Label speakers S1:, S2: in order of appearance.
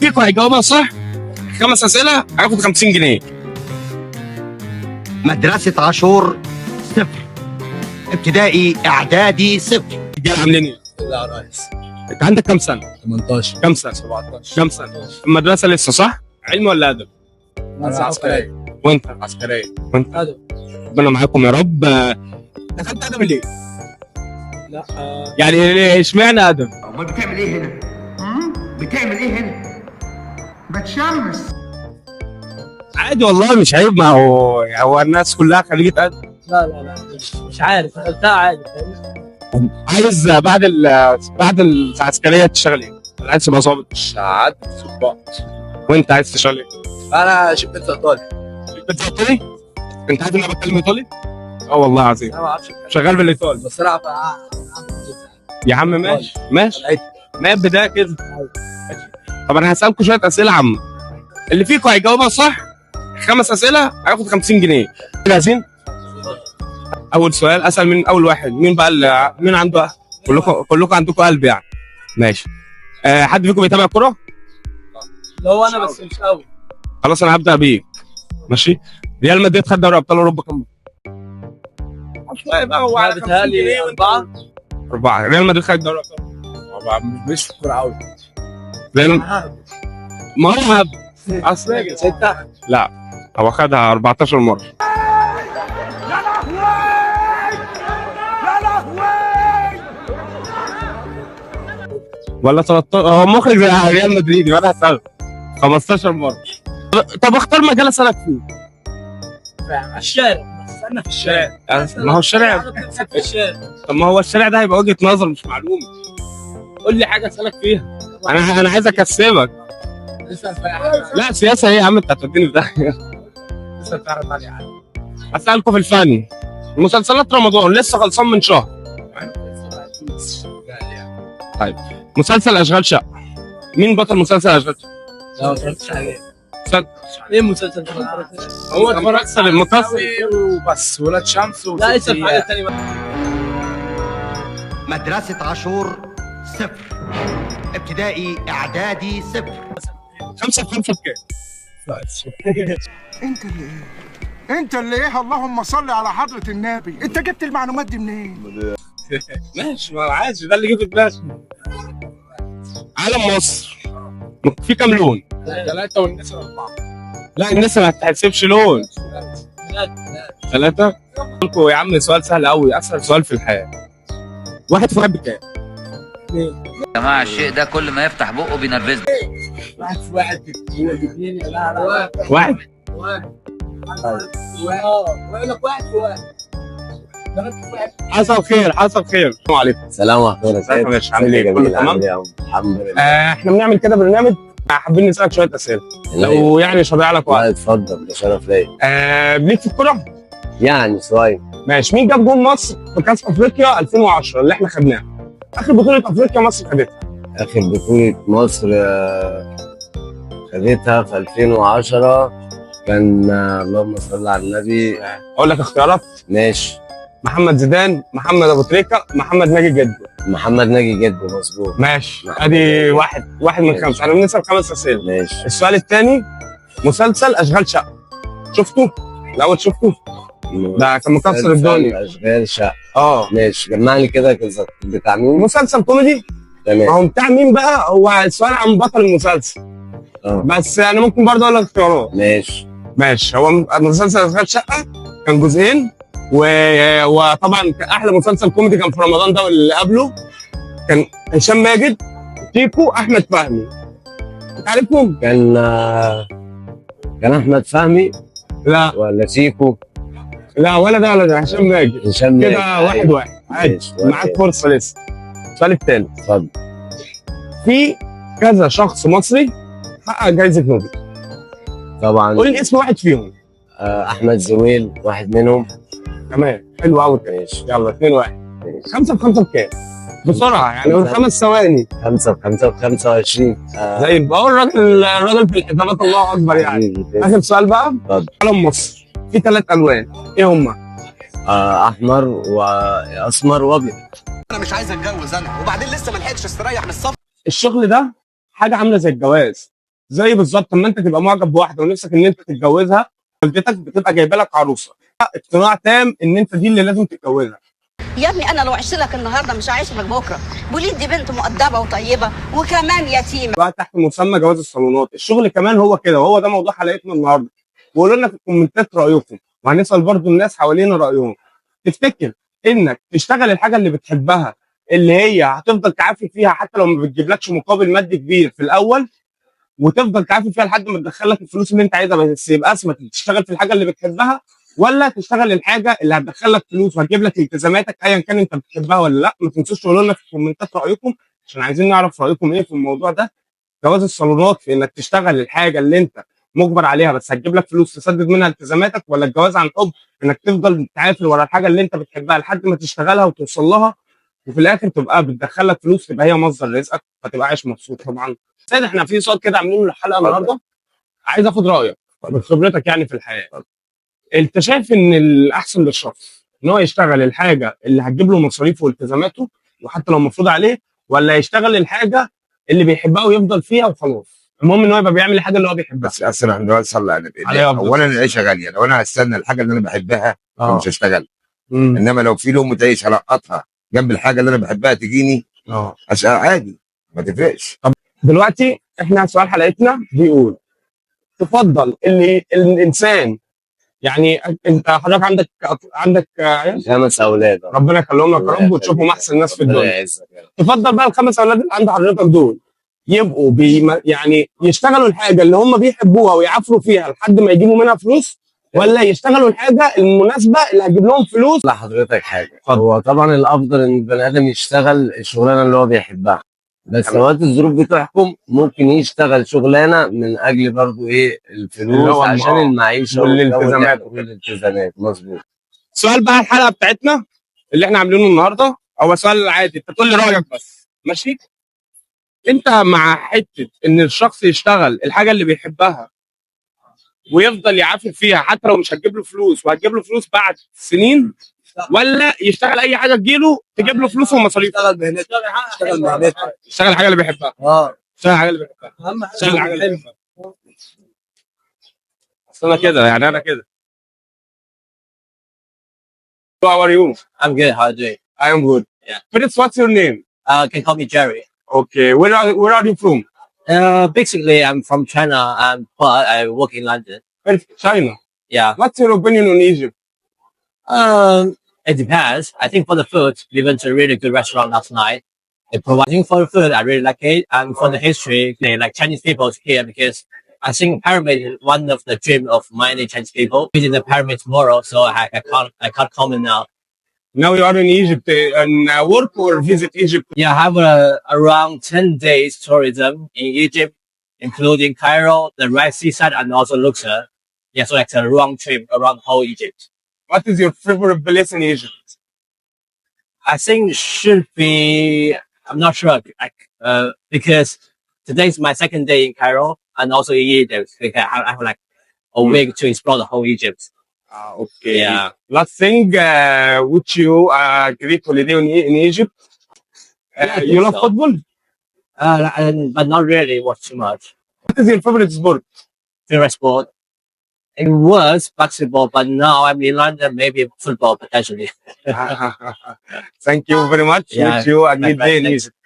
S1: فيكم هيجاوبها صح، خمس اسئلة هياخد 50 جنيه.
S2: مدرسة عاشور صفر، ابتدائي اعدادي صفر.
S1: رجاله، عاملين ايه؟
S3: لا يا ريس.
S1: انت عندك كام سنة؟
S3: 18.
S1: كام سنة؟
S3: 17.
S1: كام سنة؟ المدرسة لسه صح؟ علم ولا ادب؟
S3: مدرسة عسكرية.
S1: وانت؟
S3: عسكرية.
S1: وانت؟
S3: أدب.
S1: ربنا معاكم يا رب. دخلت ادب ليه؟
S3: لا.
S1: يعني ليه؟ اشمعنى ادب؟
S2: امال بتعمل ايه هنا؟ بتعمل ايه هنا؟
S4: بتشمس.
S1: عادي والله مش عيب، ما هو هو الناس كلها خريجة ادب.
S5: لا لا لا، مش عارف، قلتها عادي، فاهم؟
S1: عايز بعد العسكرية تشتغل ايه؟ ولا عايز تبقى ظابط؟
S3: عدت ظباط.
S1: وانت عايز تشتغل ايه؟
S3: انا شفت ايطالي.
S1: انت ايطالي؟ انت عارف ان انا بتكلم ايطالي؟ اه والله العظيم.
S3: انا ما اعرفش.
S1: شغال بالايطالي.
S3: بس انا
S1: يا عم ماشي ماشي، ما بداية كده. طب انا هسألكم شوية أسئلة عامة، اللي فيكم هيجاوبها صح خمس أسئلة هياخد 50 جنيه. جاهزين؟ أول سؤال أسأل من أول واحد، مين بقى اللي مين عنده؟ كلكم عندكم قلب يعني، ماشي. حد فيكم بيتابع كورة؟
S5: اللي هو انا بس مش قوي.
S1: خلاص أنا هبدأ بيك، ماشي. ريال مدريد خد دوري أبطال أوروبا كام مرة؟ بقى هو على 50
S5: بتهيألي
S1: جنيه وانت
S5: أربعة.
S1: أربعة. ريال مدريد خد دوري أبطال
S3: مش في الكورة قوي.
S1: ريال، ما هو هب أصل
S3: ستة.
S1: لا، هو خدها 14 مرة ولا 13. هو مخرج زي ريال مدريد، يبقى انا هسأله 15 مرة. طب اختار مجال اسألك فيه.
S5: الشارع، استنى، في الشارع.
S1: ما هو الشارع.
S5: أنا في الشارع.
S1: طب ما هو الشارع ده هيبقى وجهة نظر مش معلومة. قول لي حاجة اسألك فيها، انا عايز اكسبك.
S3: اسأل في أي حاجة.
S1: لا، سياسة ايه يا عم؟ انت هتوديني في داهية.
S3: اسأل في حاجة تانية.
S1: اسألكم في الفن، مسلسلات رمضان لسه خلصان من شهر. مسلسل اشغال شقة، مين بطل مسلسل اشغال شقة؟
S5: لا، ما اتفرجتش عليه.
S1: مسلسل-
S5: ايه المسلسل ده؟ ما اتفرجتش.
S1: هو مكسر المكسر.
S3: وبس، ولاد شمس.
S5: لا، اسال في حاجة تانية بقى.
S2: مدرسة عاشور صفر، ابتدائي اعدادي صفر.
S1: خمسة في خمسة بكام؟
S4: انت اللي ايه؟ انت اللي ايه؟ اللهم صل على حضرة النبي، انت جبت المعلومات دي منين؟
S1: ماشي، ما عادش، ده اللي جه في دماغي. علم مصر في كام لون؟
S3: ثلاثة والنسر أربعة.
S1: لا، الناس ما هتحسبش لون. ثلاثة. لكم يا عم سؤال سهل قوي، اسهل سؤال في الحياة. واحد في واحد بكام؟
S6: يا جماعة، الشيء ده كل ما يفتح بقه بينرفزني.
S3: واحد في واحد باثنين. لا لا.
S1: واحد.
S5: واحد، ويقول لك واحد في واحد، ثلاثة في واحد.
S1: حصل خير، حصل خير. السلام عليكم.
S7: سلام ورحمة الله.
S1: ازيك يا باشا؟ عامل ايه؟ كله تمام؟
S7: الحمد لله.
S1: احنا بنعمل كده برنامج، حابين نسألك شوية أسئلة لو يعني مش هضيع لك وقت.
S7: لا اتفضل، ده شرف ليا.
S1: ليك في الكورة؟
S7: يعني شوية.
S1: ماشي. مين جاب جون مصر في كأس أفريقيا 2010 اللي احنا خدناها؟ آخر بطولة أفريقيا مصر خدتها.
S7: آخر بطولة مصر خدتها في 2010 كان اللهم صل على النبي.
S1: أقول لك اختيارات؟
S7: ماشي.
S1: محمد زيدان، محمد ابو تريكه، محمد ناجي جده.
S7: محمد ناجي جده، مظبوط.
S1: ماشي، ادي واحد واحد من خمسه. احنا بنسال خمس اسئله.
S7: ماشي.
S1: السؤال الثاني، مسلسل اشغال شقه شفته؟ الاول شفته؟ ده كان مكسر الدنيا.
S7: أشغال شقة.
S1: اه.
S7: ماشي، جمعني كده كده، بتاع مين؟
S1: مسلسل كوميدي. ما
S7: تمام.
S1: هو بتاع مين بقى؟ هو السؤال عن بطل المسلسل.
S7: اه.
S1: بس انا ممكن برضه اقول لك اختيارات.
S7: ماشي.
S1: ماشي، هو مسلسل اشغال شقه كان جزئين وطبعا كان احلى مسلسل كوميدي كان في رمضان ده واللي قبله. كان هشام ماجد، تيكو، احمد فهمي. انت عارفهم؟
S7: كان أحمد فهمي.
S1: لا.
S7: ولا شيكو؟
S1: لا، ولا ده ولا ده، هشام ماجد.
S7: هشام ماجد.
S1: كده واحد
S7: أيوة.
S1: واحد، عادي.
S7: ماشي.
S1: معاك فرصة لسه. السؤال الثالث.
S7: اتفضل.
S1: في كذا شخص مصري حقق جائزة نوبل.
S7: طبعا.
S1: قول لي اسم واحد فيهم.
S7: احمد زويل واحد منهم.
S1: تمام، حلو قوي كده.
S7: ماشي.
S1: يلا 2-1.
S7: ماشي.
S1: خمسة بخمسة بكام؟ بسرعة يعني، قول 5 ثواني.
S7: خمسة بخمسة ب25.
S1: زي بقول الراجل في الحسابات، الله اكبر يعني.
S7: حبيبي.
S1: اخر سؤال بقى.
S7: اتفضل.
S1: علم مصر في ثلاث الوان، ايه هما؟
S7: احمر واسمر وابيض.
S2: انا مش عايز اتجوز انا، وبعدين لسه ما لحقتش استريح من السفر.
S1: الشغل ده حاجة عامله زي الجواز. زي بالظبط اما انت تبقى معجب بواحدة ونفسك ان انت تتجوزها، والدتك بتبقى جايبه لك عروسه، اقتناع تام ان انت دي اللي لازم تتجوزها.
S8: يا ابني، انا لو عشت لك النهارده مش هعيش لك بكره. بوليد دي بنت مؤدبة وطيبة وكمان يتيمه.
S1: بقى تحت مسمى جواز الصالونات. الشغل كمان هو كده، وهو ده موضوع حلقتنا النهارده. وقولوا لنا في الكومنتات رايكم، وهنسال برضو الناس حوالينا رايهم. تفتكر انك تشتغل الحاجة اللي بتحبها، اللي هي هتفضل تعافر فيها حتى لو ما بتجيبلكش مقابل مادي كبير في الاول، وتفضل تعافر فيها لحد ما تدخلك الفلوس اللي انت عايزها، بس يبقى اسمك تشتغل في الحاجة اللي بتحبها، ولا تشتغل الحاجة اللي هتدخلك فلوس وهتجيب لك التزاماتك ايا كان انت بتحبها ولا لا؟ ما تنسوش تقولوا لنا في الكومنتات رايكم، عشان عايزين نعرف رايكم ايه في الموضوع ده، جواز الصالونات في انك تشتغل الحاجة اللي انت مجبر عليها بس هتجيب لك فلوس تسدد منها التزاماتك، ولا الجواز عن حب انك تفضل تعافر ورا الحاجة اللي انت بتحبها لحد ما تشتغلها وتوصل لها، وفي الاخر تبقى بتدخل لك فلوس، تبقى هي مصدر رزقك، فتبقى عايش مبسوط طبعا. سيد، احنا في سؤال كده عاملينه للحلقة النهارده، عايز اخد رايك من خبرتك يعني في الحياه. انت شايف ان الاحسن للشخص ان هو يشتغل الحاجة اللي هتجيب له مصاريفه والتزاماته وحتى لو مفروض عليه، ولا يشتغل الحاجة اللي بيحبها ويفضل فيها وخلاص، المهم ان هو يبقى بيعمل الحاجة اللي هو بيحبها؟
S9: بس اصل احنا دلوقتي، صلى على النبي.
S1: عليه أفضل.
S9: اولا العيشة غاليه، لو انا هستنى الحاجة اللي انا بحبها مش هشتغل. انما لو في لقمة عيش هلقطها جنب الحاجة اللي انا بحبها تجيني اشتغل عادي، ما تفرقش.
S1: دلوقتي احنا سؤال حلقتنا بيقول: تفضل اللي الانسان، يعني انت حضرتك عندك عيال؟
S7: خمس اولاد.
S1: ربنا يخليهم لك يا رب وتشوفهم احسن ناس في
S7: ربنا
S1: الدنيا.
S7: يعزك يا رب.
S1: تفضل بقى الخمس اولاد اللي عند حضرتك دول يبقوا يعني يشتغلوا الحاجة اللي هم بيحبوها ويعافروا فيها لحد ما يجيبوا منها فلوس، ولا يشتغلوا الحاجة المناسبة اللي هتجيب لهم فلوس؟
S7: لا، حضرتك حاجه.
S1: اتفضل.
S7: هو طبعا الافضل ان البني ادم يشتغل الشغلانة اللي هو بيحبها، بس اوقات الظروف بتحكم، ممكن يشتغل شغلانة من اجل برضو ايه
S1: اللي
S7: الفلوس
S1: هو
S7: عشان المعيشة
S1: والالتزامات.
S7: والالتزامات، مظبوط.
S1: سؤال بقى الحلقة بتاعتنا اللي احنا عاملينه النهارده هو سؤال عادي، انت تقول لي رايك بس، ماشي؟ انت مع حتة ان الشخص يشتغل الحاجة اللي بيحبها ويفضل يعافر فيها حتى لو مش هتجيب له فلوس وهتجيب له فلوس بعد سنين، ولا يشتغل اي حاجة تجيله تجيب له فلوس ومصاريف؟
S3: اشتغل مهنتك، اشتغل مهنتك.
S1: يشتغل الحاجة اللي بيحبها. يشتغل الحاجة اللي بيحبها.
S5: اهم حاجة
S1: يشتغل الحاجة اللي بيحبها. اصل انا كده، يعني انا كده. How are you?
S5: I'm good. How are you doing?
S1: I am good.
S5: Yeah.
S1: First, what's your name?
S5: Can call me Jerry.
S1: Okay. Where are you from?
S5: Basically, I'm from China, but I work in London.
S1: First, China.
S5: Yeah.
S1: What's your opinion on Egypt?
S5: It depends. I think for the food, we went to a really good restaurant last night. They providing for the food, I really like it. And for the history, they like Chinese people here because I think pyramid is one of the dream of many Chinese people. Visit the pyramid tomorrow, so I can't comment now.
S1: Now you are in Egypt and work or visit Egypt?
S5: Yeah, I have around 10 days tourism in Egypt, including Cairo, the Red Sea side, and also Luxor. Yeah, so it's a round trip around whole Egypt.
S1: What is your favorite place in Egypt?
S5: I think it should be, I'm not sure, like, because today's my second day in Cairo and also in Egypt. Because I have like a week to explore the whole Egypt.
S1: Ah, okay.
S5: Yeah.
S1: Last thing, wish you a great holiday in Egypt.
S5: Yeah, I
S1: You
S5: think
S1: love
S5: so.
S1: football?
S5: But not really watch too much.
S1: What is your favorite sport?
S5: Favorite sport? It was basketball, but now I'm in London, maybe football potentially.
S1: Thank you very much.
S5: Yeah.
S1: Wish you a great
S5: Bye-bye.
S1: day in
S5: Thanks.
S1: Egypt.